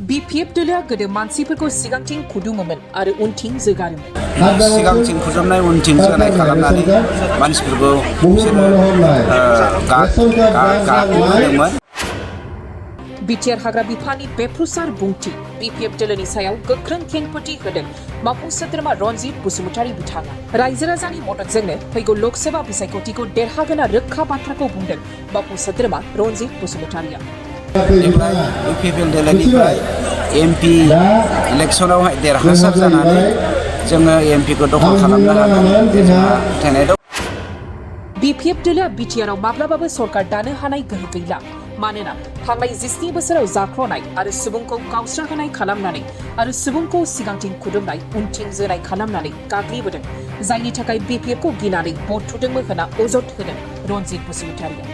BPF दोलोआ गोदो मानसिफोरखौ सिगांथिं खुदुमोमोन आरो उनथिं जोगारोमोन। सिगांथिं खुदुमनाय उनथिं जोगानाय खालामनानै मानसिफोरखौ बिसोरो गाखोहोदोंमोन। बिटिआर हाग्रा बिफाननि बेफ्रुसार बुंथि BPF दोलोनि सायाव गोख्रों खेंफोरथि होदों मावफुं सोद्रोमा रनजित बसुमतारी बिथाङा। रायजो राजानि मददजोंनो फैगौ लोकसभा बिसायख'थिखौ देरहागोना रोखा बाथ्राखौ बुंदों मावफुं सोद्रोमा रनजित बसुमतारीया। देग्लाय UPPL दोलोनिफ्राय MP इलेक्सनावहाय देरहासार जानानै जोङो MPखौ दखल खालामनो हागोन जोंहा फोथायनाय दं। BPF दोलोआ बिटिआरआव माब्लाबाबो सरकार दानो हानाय गोहो गैला। मानोना थांनाय 17 बोसोराव जाख्ल'नाय आरो सुबुंखौ गावस्राहोनाय खालामनानै आरो सुबुंखौ सिगांथिं खुदुमनाय उनथिं जोनाय खालामनानै गाग्लिबोदों। जायनि थाखाय BPFखौ गिनानै भट थुदोंमोन होनना अजद होदों रनजित बसुमतारीया।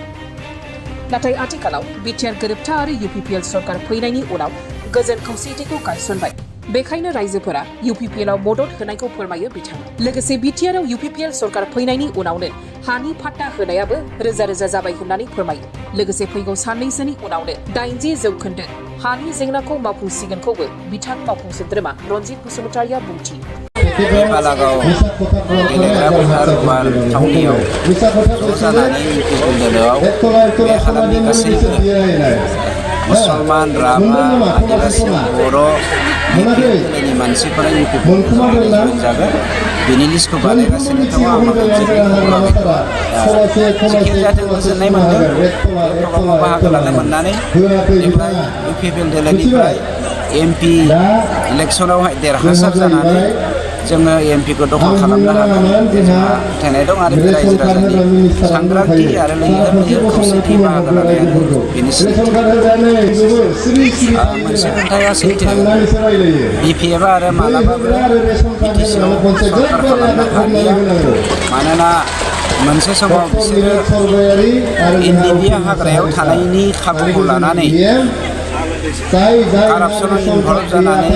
नाथाय आथिखालाव बिटिआर गोरोबथा आरो UPPL सरकार फैनायनि उनाव गोजोन खौसेथिखौ गायसनबाय। बेखायनो रायजोफोरा UPPLआव मदद होनायखौ फोरमायो बिथाङा। लोगोसे बिटिआरआव UPPL सरकार फैनायनि उनावनो हानि फाट्टा होनायाबो रोजा रोजा जाबाय होननानै फोरमायो। लोगोसे फैगौ साननैसोनि उनावनो 80% हानि जेंनाखौ मावफुंसिगोनखौबो बिथां मावफुं सोद्रोमा रनजित बसुमतारीया बुंथियो। बालागाव गेलेग्रा फोथार गुवार थावनियाव ज' जानानै UPPL दोलोआव बे हालामनि गासैबो मुसलमान, राभा, आदिबासि, बर' BPL दोलोनि मानसिफोरा UPPL दोलोआव जइन जागोन। बेनि लिस्टखौ बानायगासिनो दङ। जिखि जाथों गोजोननाय मोनदों बे प्रग्रामाव बाहागो लानो मोननानै। देग्लाय UPPL दोलोनिफ्राय MP इलेक्सनावहाय देरहासार जानानै जोङो MPखौ दखल खालामनो हागोन जोंहा फोथायनाय दं आरो बे रायजो राजानि सांग्रांथि आरो लैहोर खौसेथि बाहागो लानायानो बेनि सिनायथि। मोनसे खोथाया सैथो BPFआ आरो मालाबाबो BTCआव सरकार खालामनो हालिया। मानोना मोनसे समाव बिसोरो NDP हाग्रायाव थानायनि खाबुखौ लानानै कारापसनाव इनभल्भ जानानै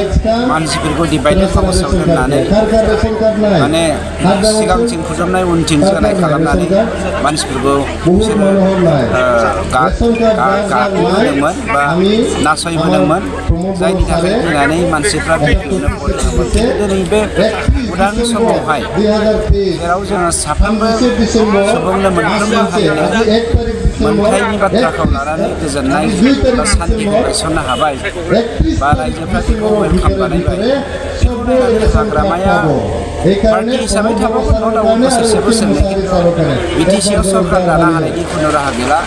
मानसिफोरखौ डिभाइडेड काउन्सिलाव दोननानै माने सिगांथिं खुदुमनाय उनथिं जोनाय खालामनानै मानसिफोरखौ बिसोरो गाग्लोबदोंमोन बा नासयबोदोंमोन। जायनि थाखाय गिनानै मानसिफ्रा BPFनो भट होदोंमोन। दिनै बे उदां समावहाय जेराव जोङो साफ्रोमबो सुबुंनो मोनफ्रोमबो हारिनो मोनथायनि बाथ्राखौ लानानै गोजोननाय बा सान्तिखौ गायसननो हाबाय बा रायजोफ्रा बेखौ वेलकाम बानायबाय। बेखौ नायनानै हाग्रामाया पार्टि हिसाबै थाबावगोन उनाव बोसोरसे बोसोरनै, खिन्थु BTCआव सरकार दानो हानायनि खुनु राहा गैला।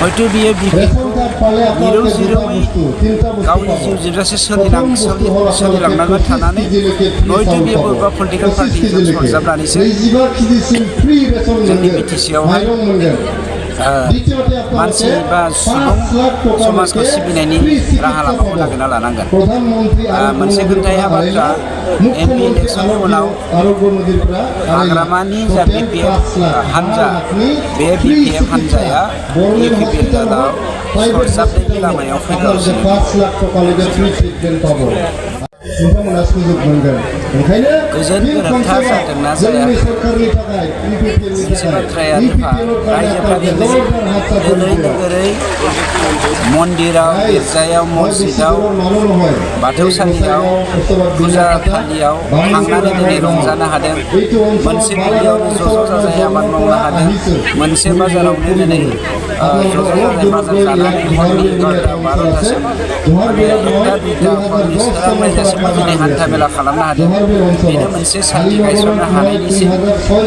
हयथ' बियो BPFखौ मिरौ जिरौयै गावनि जिउ जोबजासे सोलिलांनांगोन थानानै हयथ' बियो बबेबा पलिटिकेल पार्टिजों सरजाबनानैसो जोंनि BTCआवहाय मानसि बा सुबुं समाजखौ सिबिनायनि राहा लामाखौ नागिरना लानांगोन। मोनसे खोथाया बाथ्रा MP इलेक्सननि उनाव हाग्रामानि जा BPF हान्जा बे BPF हान्जाया UPPL दोलोआव सरजाबनायनि लामायाव फैगासिनो दं। गोजोन गोरोबथा जादोंना जायाखै मोनसे बाथ्राया रोखा। रायजोफ्रा दिनै दोलै नोगोरै मन्दिराव, गिर्जायाव, मस्जिदाव, बाथौसालियाव, फुजा फालियाव थांनानै दिनै रंजानो हादों। मोनसे दुब्लियावनो ज' जाजाय आबाद मावनो हादों। मोनसे बाजारावनो दिनै ज' जाजाय बाजार जानानै हरनि 11-12टासिम माने 1-2 हरनि सोरांनायजासिम दिनै हान्था मेला खालामनो हादों। बेनो मोनसे सान्ति गायसननो हानायनिसिम।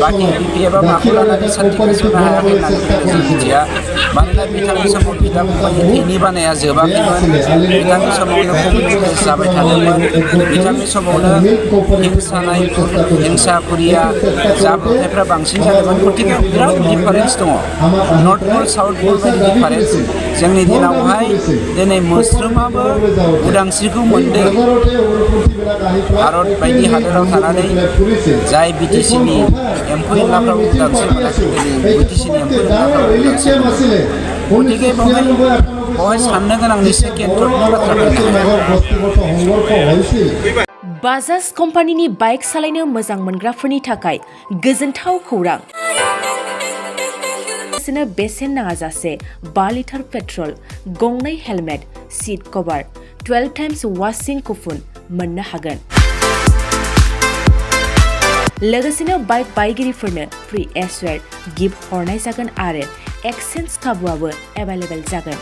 बाखि BPFआ माखौ लानानै सान्ति गायसननो हायाखै होननानै जों मिथिया। मानोना बिथांनि समाव बिदा फंबायनि थैनि बानाया जोबाखैमोन। बिथांनि समावनो कमिउनिस्ट जाबाय थादोंमोन। बिथांनि समावनो हिंसाखुरिया जाब्रबथायफ्रा बांसिन जादोंमोन। गतिके बिराद डिफारेन्स दङ। नर्थ पल साउथ पल बायदि डिफारेन्स। जोंनि दिनावहाय दिनै मोस्रोमाबो उदांस्रिखौ मोनदों। भारत बायदि हादोराव थानानै जाय BTCनि एम्फौ एनलाफ्रा उदांस्रि मोनाखै, दिनै BTCनि एम्फौ एनलाफ्रा उदांस्रि मोनदों। गतिके बेवहाय साननो गोनांनि सेकेन्डनि बाथ्रा फैनो हाया। बाजाज कम्पानिनि बाइक सालायनो मोजां मोनग्राफोरनि थाखाय गोजोनथाव खौरां। लोगोसेनो बेसेन नाङाजासे 5 लिटार पेट्रल, गंनै हेलमेट, सीट कभार, 12 टाइम्स वाशिं कुपन मोननो हागोन। लोगोसेनो बाइक बायगिरिफोरनो फ्री एसवेर गिफ्ट हरनाय जागोन आरो एक्सचेन्ज खाबुआबो एभेलेबेल जागोन।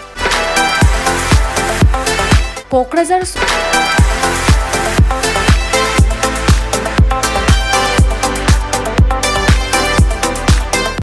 क'क्राझार